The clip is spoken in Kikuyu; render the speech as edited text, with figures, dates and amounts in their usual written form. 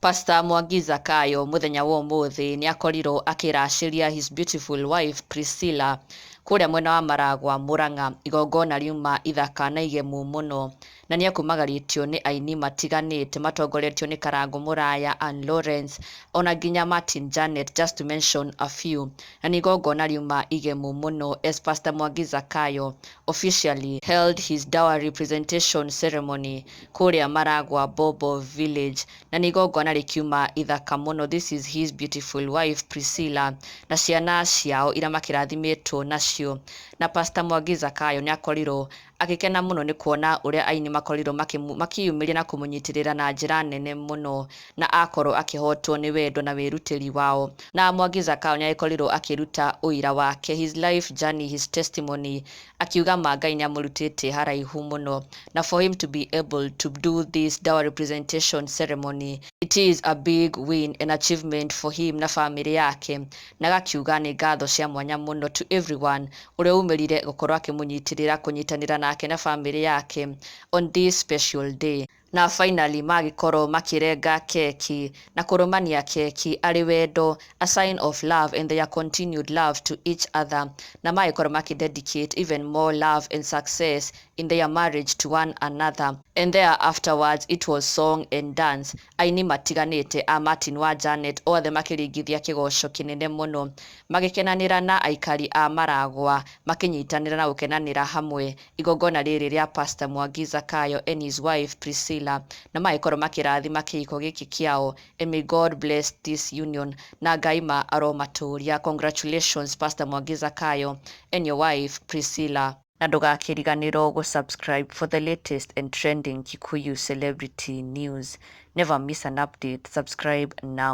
Pastor Mwangi Zakayo mũthenya wa ũmũthĩ nĩ akorirwo akĩracĩria his beautiful wife Priscilla kũrĩa mwena wa Maragwa, Murang'a. Igongona riuma ithaka na igemu mũno, na nĩ ekumagarĩtio nĩ aini matiganĩte matongoretio nĩ Karangũ Mũraya, Ann Lawrence ona nginya Martin Janet, just to mention a few. Na nĩ igongona riuma igemu mũno as Pastor Mwangi Zakayo officially held his dowry presentation ceremony kũrĩa Maragwa Bobo Village, na nĩ igongona rĩkiuma ithaka mũno. This is his beautiful wife Priscilla na ciana ciao iria makĩrathimĩtwo nacio. Na Pastor Mwangi Zakayo nĩ akorirwo agĩkena mũno nĩ kuona ũrĩa aini makorirwo makĩyumĩria na kũmũnyitĩrĩra na njĩra nene mũno, na akorwo akĩhotwo nĩ wendo na wĩrutĩri wao. Na Mwangi Zakayo nĩ agĩkorirwo akĩruta ũira wake, his life journey, his testimony, akiuga ma Ngai nĩ amũrutĩte haraihu mũno, na for him to be able to do this dowry presentation ceremony, it is a big win and achievement for him na famĩlĩ yake. Na agakiuga nĩ ngatho cia mwanya mũno to everyone ũrĩa umĩrire gũkorwo akĩmũnyitĩrĩra, kũnyitanĩra nake na famĩlĩ yake on this special day. Na finally magĩkorwo makĩrenga keki na kũrũmania keki arĩ wendo, a sign of love and their continued love to each other, na magĩkorwo makĩ dedicate even more love and success in their marriage to one another. And there afterwards it was song and dance. Aini matiganĩte a Martin wa Janet othe makĩringithia kĩgoco kĩnene mũno, magĩkenanĩra na aikari a Maragwa, makĩnyitanĩra na gũkenanĩra hamwe igongona rĩrĩ rĩa Pastor Mwangi Zakayo and his wife Priscilla, na magĩkorwo makĩrathima kĩhiko gĩkĩ kĩao. And may God bless this union, na Ngai ma aromatũria. Congratulations, Pastor Mwangi Zakayo and your wife Priscilla, na ndũgakĩriganĩrwo gũ-subscribe for the latest and trending Kikuyu celebrity news. Never miss an update. Subscribe now.